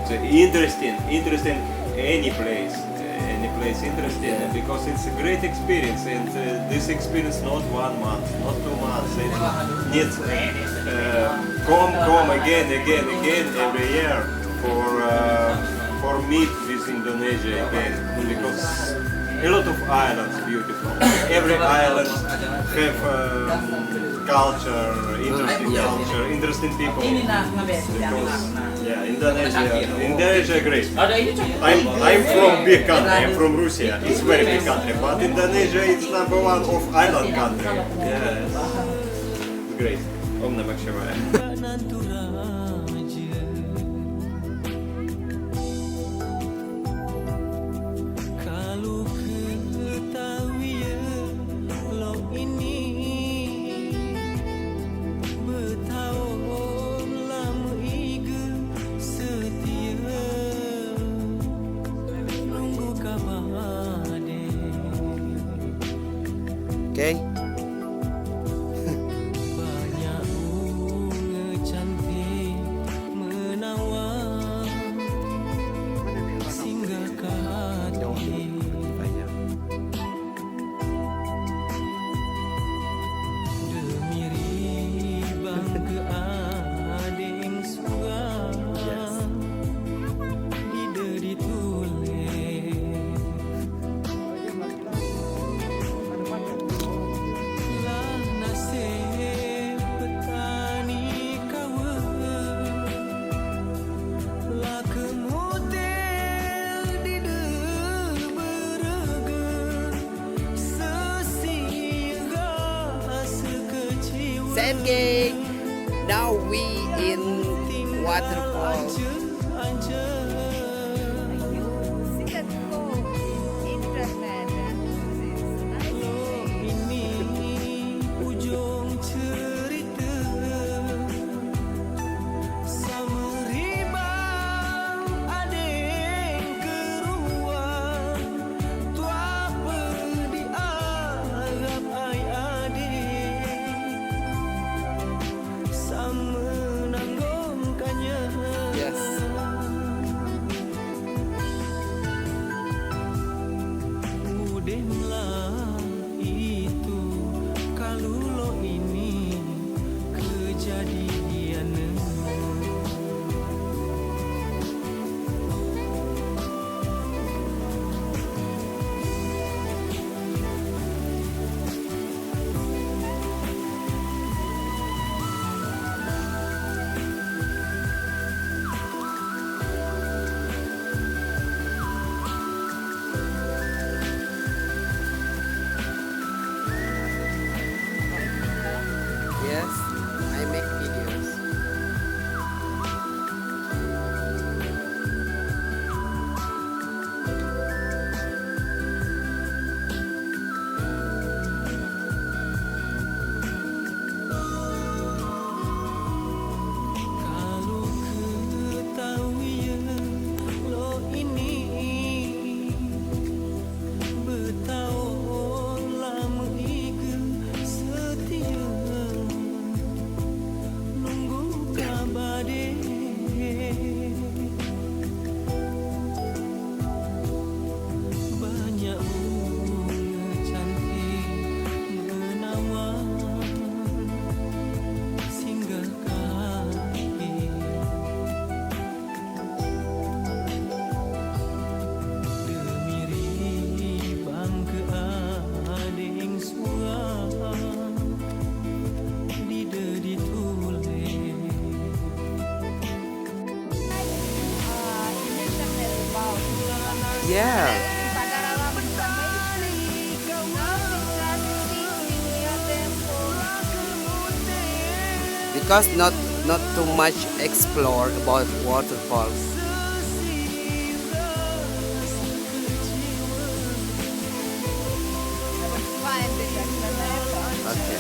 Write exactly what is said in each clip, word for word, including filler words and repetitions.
Interesting, interesting. Any place, uh, any place interesting, yeah, because it's a great experience, and, uh, this experience not one month, not two months. It needs, uh, uh, come, come again, again, again every year for, uh, for meet with Indonesia again, because a lot of islands beautiful. Every island have, um, culture, interesting culture, interesting people. Because, yeah, Indonesia, Indonesia great. I'm, I'm from big country, I'm from Russia. It's very big country, but Indonesia is number one of island country. Yes. It's great. Om Namah Shivaya. Kalu ketahui lo ini, betaon lama iga setia nunggu kabar deh. Okay. Banyak bunga cantik menawan singgah ke hati. Demi ribang ke adeng surang. Yes. Ida ditulih. Lah nasib petani kawan, lah kemutil di deberaga, sesirah sekeciwa. Same gang. Now we in waterfall. Anchor, anchor. Ini ujung cerita. Sama ribang adeng keruan, tua pedi arap ai adeng. Sama nanggong kanya. Yes. Udeh mela itu kalu lo ini kejadian. Yes, I make videos. Kalu ketahui lo ini, betaon lama iga setia nunggu kabar deh. Banyak bunga cantik menawan singgah ke hati. Demi ribang ke adeng surang, dide ditulih. Yeah. Because not, not too much explore about waterfalls. Okay.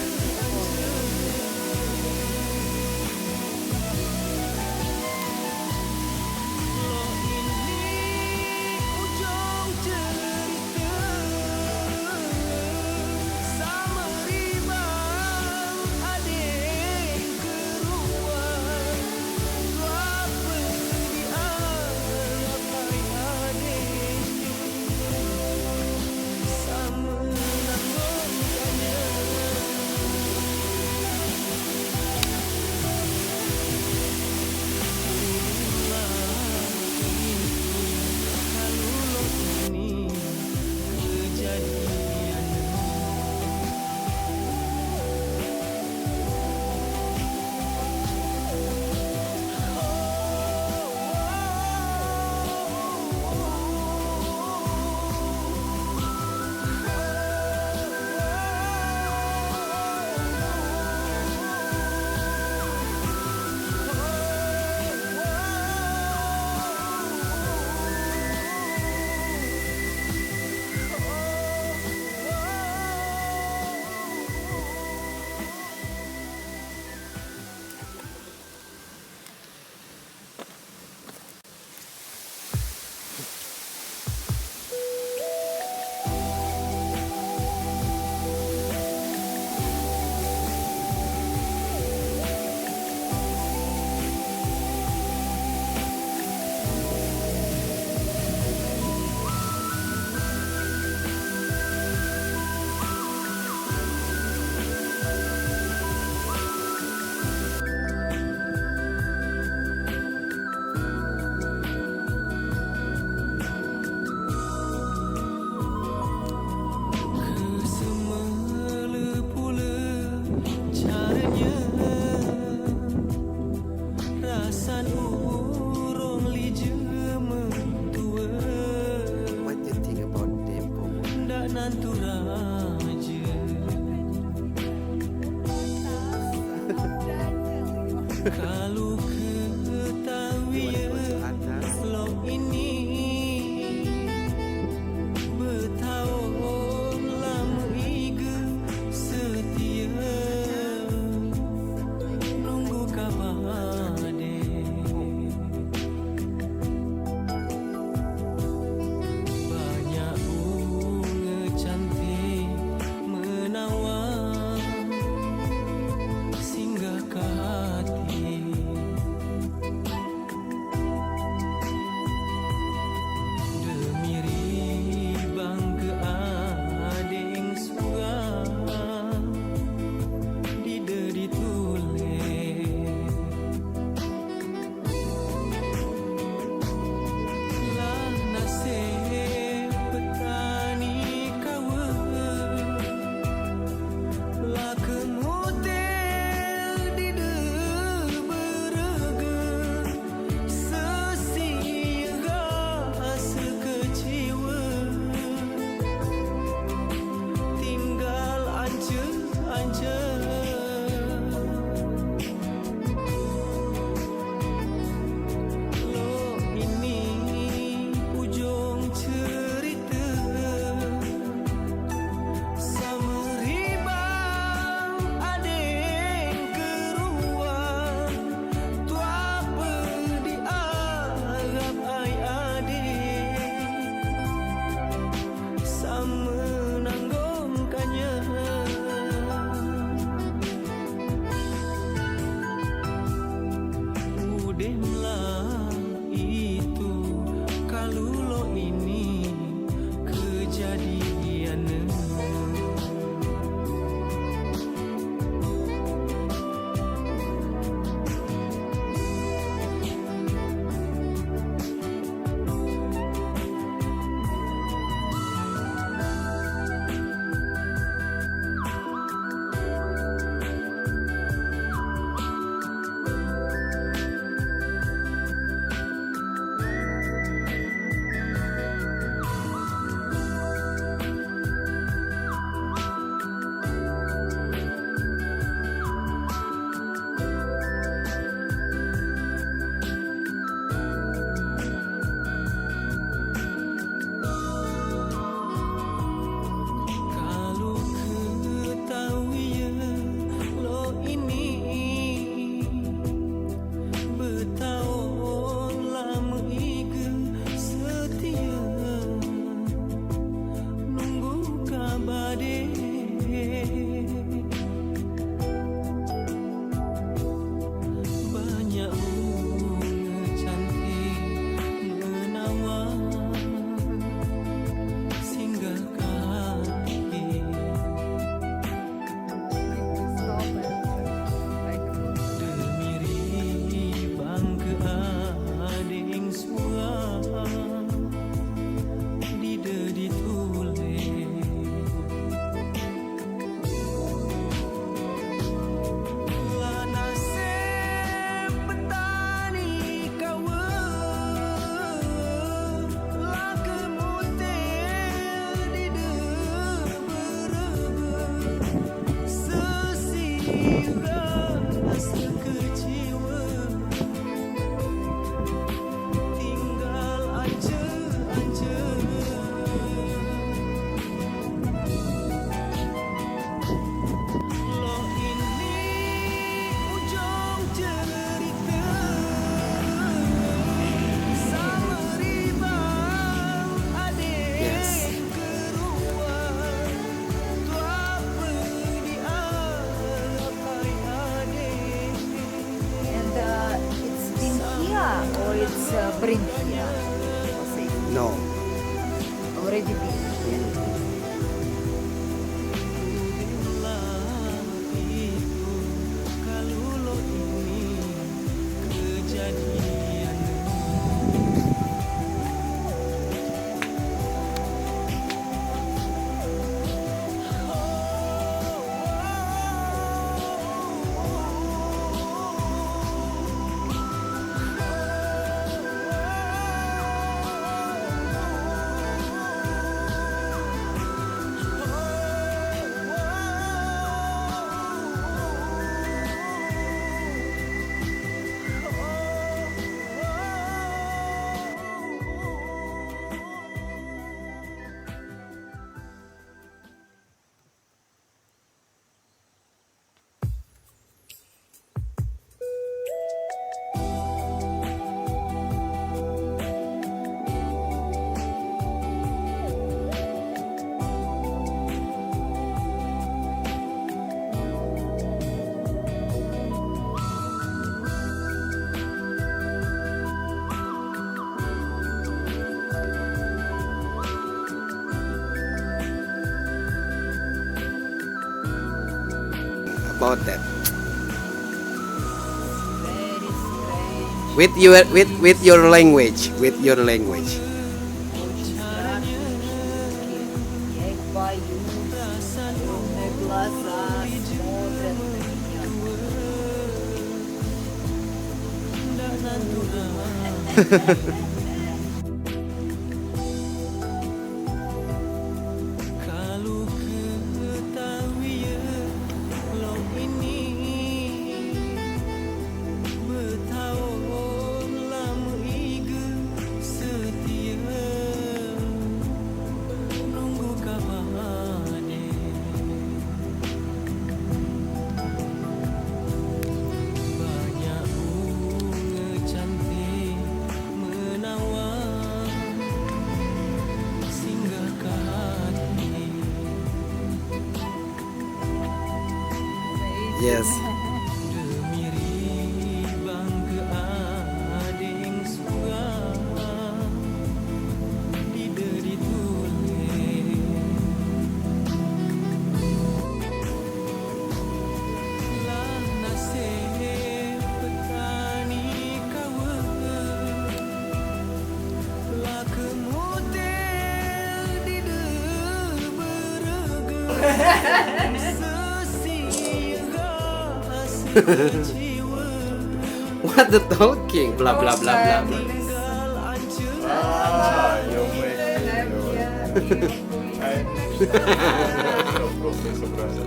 Kalu ketahui lok ini, betaun lama iga setia nunggu kabar deh. Banyak bunga cantik menawan singgah ke hati. Demi ribang ke adeng surang, dida ditulih. Lah nasib petani kawa, lah kemutil dida berega, sesirah sekeciwa, tinggal anca-anca. Lok ini ujung cerita. Sama ribang adeng keruan, tua pe diarap ai adeng. Sama nanggongkanya. Udeh mela itu kalu lok ini kejadian. Kalu ketahui lok ini, betaun lama iga setia nunggu kabar deh. Banyak bunga cantik menawan singgah ke hati. Demi ribang ke adeng surang, dida ditulih. Lah nasib petani kawa, lah kemutil dida berega, sesirah sekeciwa, tinggal anca-anca. Lok ini ujung cerita. Sama ribang adeng keruan, tua pe diarap ai adeng. And, uh, it's been here or it's, uh, bring here? No. Already been here. About that. With your, with, with your language, with your language. Kalau ketahui ya, lok ini betaun lama iga setia nunggu kabar deh. Banyak bunga cantik menawan singgah ke hati. Yes. Demi ribang ke ading surang, ida ditulih. Lah nasib petani kawa, lah kemutil di deberaga. Sesiga asa kecewa. What the talking? Blah, blah, blah, blah, blah. Ah, yo, mate. Hai. Profesor berasa.